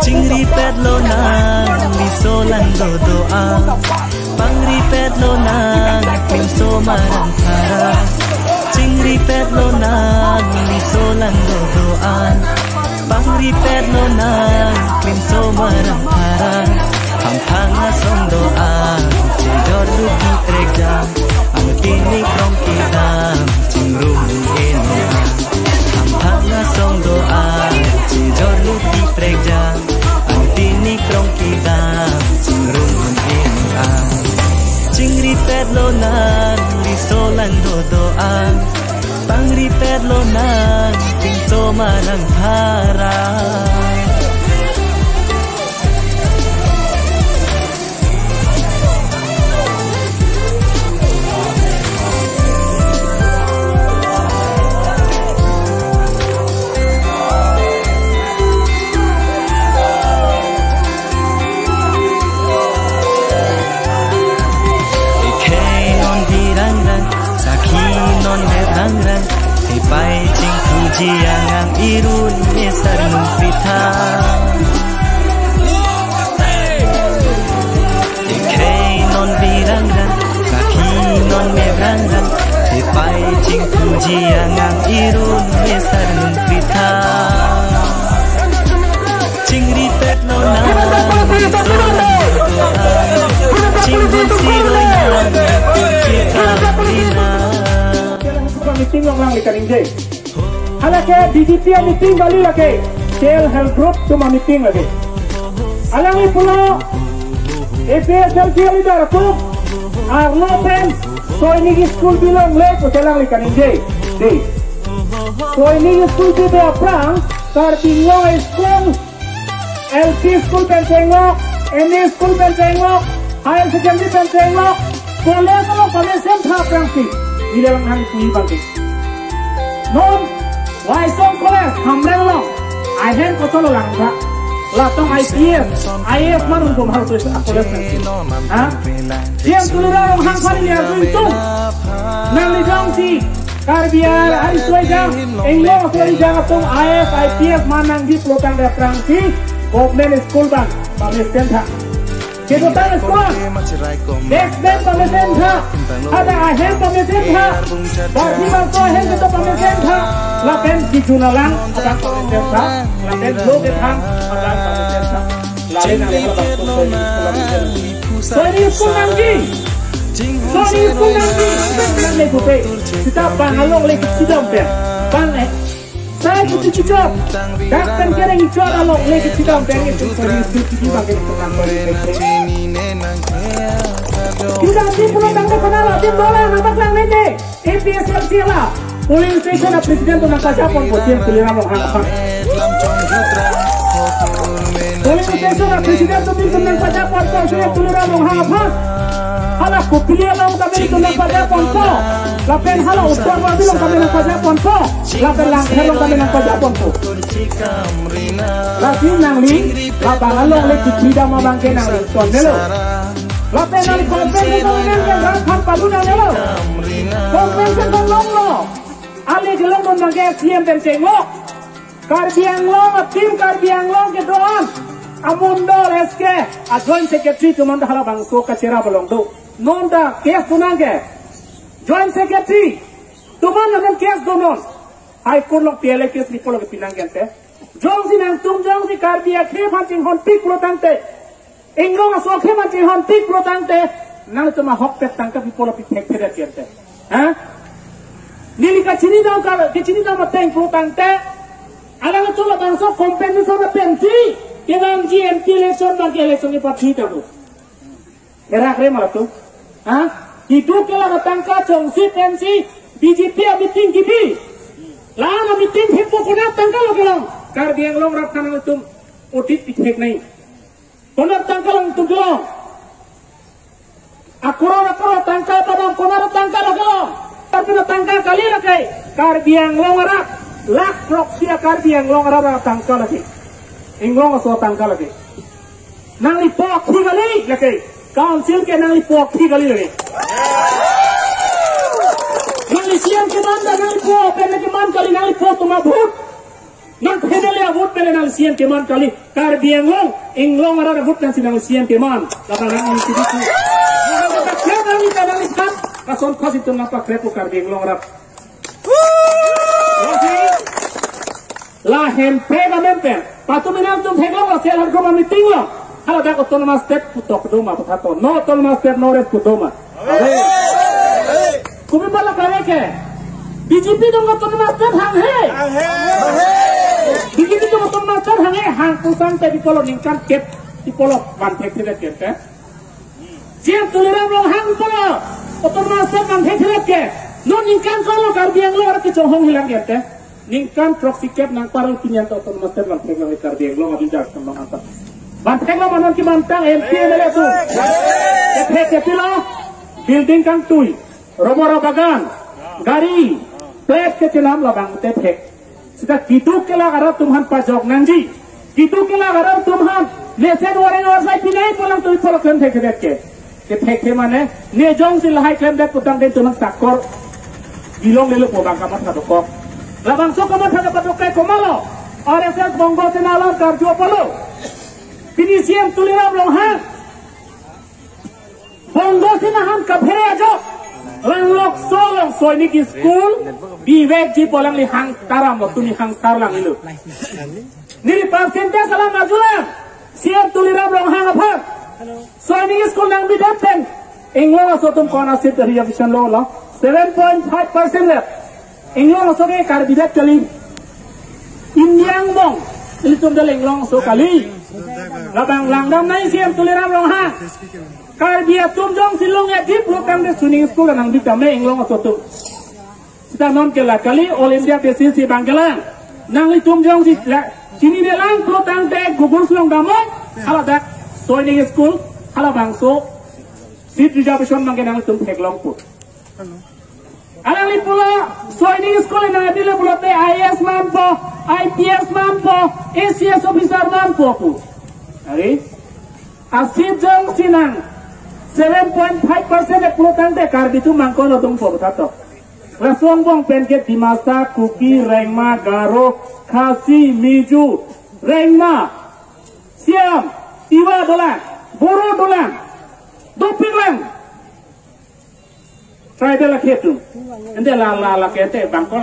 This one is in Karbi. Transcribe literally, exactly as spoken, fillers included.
Chingri pet lonang, riso lang dodo-an. Pangri pet lonang, klimso marang phara. Chingri pet lonang, riso lang dodo-an. Pangri pet lonang, klimso marang phara. Hamphang asong do-an, chejor luti prekjam. Angtini krong kedam, chingrum eno-an. Hamphang asong do-an, chejor luti prekjam. Angtini krong kedam, chingrum eno-an. Chingri pet lonang, riso lang dodo-an. Pangri pet lonang, klimso marang phara. Ikhei non virang rang, sakhi non me rang rang. Ipai chingthuji angang irun mesar nung pritha. Ikhei non virang rang, sakhi non me rang rang. Ipai chingthuji angang irun mesar nung pritha. Chingri pet lonang, chingri siro yang kita. Meeting along lang likan inje. Hala ke B J P meeting kali lake. Self help group atum meeting lake. Alangli pulo A P H L C leader atum arlo pen Sainik School bilong le pu chelang likan inje. Dei. Sainik School bibe aphrang Karbi Anglong school, L P school pen chenglok, M E school pen chenglok, higher secondary pen chenglok, college along pamesen tha aphrangsi. Neli alang hang kui bangke. Non, Waisong College, Hamren along, ahem kosolo langtha. Latum I P S, I A S marun tum hal tuis a college nangsi. Ha? Siang Tuliram Ronghang aphan neli arju ingtung. Nangli jongsi Karbi ar, ari suai jang, Englong suai jang atum I A S, I P S ma nangji pulo tangte aphrangsi, government school abang pamesen tha. Kedotang school, desk bench pamesen tha, ada ahem pamesen tha, basi bangso ahem kedo pamesen tha, lapen kijun alang abang pamesen tha, lapen lo kethang abang pamesen tha. Lale nang lepa bangso Sainik School nangji. Sainik School nangji. Nang le pupe. Sita bang along le kechidam pen. Bang eh. Sai kuchi chichok. Dak pen kereng ichor along le kechidam pen itu Sainik School chidi bang itu nang Sainik School. Kita di pulo tangte kenal adim dola nang baklang nete. A P H L C la polling station a president atum nangpajaponpo, Siang Tuliram Ronghang aphan. Polling station a president atum nangpajaponpo, Siang Tuliram Ronghang aphan. Hala Kopili along kami atum nangpajaponpo. Lapen hala Uttar Barbi along kami nangpajaponpo. Lapen Langpher along kami nangpajaponpo. Lasi nangli, labang along le kechidam abangke nangli ton melo. Lapen nangli convention kami nang kan rat phan palu nang melo. Convention kan longlo. Ali kelong non nangke C M pen chenglok. Karbi Anglong, a team Karbi Anglong kedo-an. Amondol S K, a joint secretary atum anta hala bangso kacherap along do. Non ta case do nangke. Joint secretary atum anta non case do non. High Court along P L A case ri pulo ke pinang gente. Jongsi nangtum jongsi Karbi akhei aphan chinghonpik pulo tangte. Englong aso akhei aphan chinghonpik pulo tangte. Nangtum ahokpet tangka pi pulo pi thek thek gente. Ha? Neli kachinidam ka, kachinidam ateng pulo tangte. Alangtum labangso compensation pensi. Kenangji M P election abangke election ni party ta bu. Herak re ma latum. Ha? Keduk ke la tangka chongsi pensi B J P a meeting kebi. Lang Meeting thekpo konat tangka lo kelong. Karbi Anglong arat aphan nangtum audit pithek nangji. Konat tangka lo nangtum kelong. Akror akror tangka padam konat tangka lo kelong. Tapi tangka kali lake. Karbi Anglong arat. Lakh throksi a-Karbi Anglong arat tangka lake. Inglong aso tangka lake. Nanglipo akhei kali lake. Council ke nanglipo akhei kali lake. Nangli C M keman ta nanglipo pen keman kali, nanglipo atum avote. Nang P M L A avote pen nangli C M keman kali. Karbi Anglong, Inglong arat avote nangsi nangli C M keman. Laban nangli sidi ku. Nangli paklem nangli ta nangli than. Lason khas itum nangpaklem pu Karbi Anglong arat. Lahenpre kamen pen. Patumi nangtum theklong la self help group a-meeting lo. Hala dak autonomous state putok doma pathato. No autonomous state, no rest pu doma. Kopi pala kare ke. B J P atum autonomous state hanghe. B J P atum autonomous state hanghe, hang pusang te pi pulo ningkan kep pi pulo van thekthedet ke. C M Tuliram Ronghang pu pulo autonomous state van thekthedet ke. Non ningkan ko-an lo Karbi Anglong arat kechonghong hilang ke. Ningkan throksikep nangpar pini an ta autonomous state van thek lo Karbi Anglong abinjar kembang anta. Van thek lo ma non kemantang M P M L A atum. Thek thek pilo building kangtui, romora bagan, gari, flat kechenam labang te thek. Seta keduk kelak arat atum aphan pajok nangji. Keduk kelak arat atum aphan mesen wareng warsai pinai pu lang tui polok klem thekthedet ke. Kethek the mane, ne jongsi lahai klemdet putangte itum sakor bilong lelo pu bang kamatha dokok. Labangso kamatha kapadok kai komatlo? R S S Bongo Sena along karju apotlo. Pini C M Tuliram Ronghang Bongo Sena aphan kaphere ajok Langlokso along Sainik School bivekji pu alangli hang taram lo, tumi hang sar lang ilo. Neli percentage alam ajulang C M Tuliram Ronghang aphan Sainik School nangbidet pen Inglong aso atum ko-an a-seat reservation lo lo? Seven point five percent le. Inglong aso ke Karbi det kali. India angbong ilitum dal Inglong aso kali. Labang langdam nangji C M Tuliram Ronghang. Karbi atum jongsi long ya dip lo tangte Sainik School nangbi tame Inglong aso atum. Seta non ke la kali, all India basis si bang kelang. Nanglitum jongsi la, chinine lang pulotangte Google along damnon, hala dak Sainik School, halabangso seat reservation abang ke nanglitum theklong pu. Alangli pulo, Sainik School nangdile pulote I A S manpo, I P S manpo, A C S officer manpo pu. Are, a-seat jongsi nang seven point five percent le pulotangte Karbi atum mangkon lo dongpo pu thato. Laso angbong pen ke Dimasa, Kuki, Rengma, Garo, Khasi, Miju, Rengma, Siam, Tiwa dolang, Boro dolang, dopik lang. Tribal akhei atum. Ante la la la ke te bangkon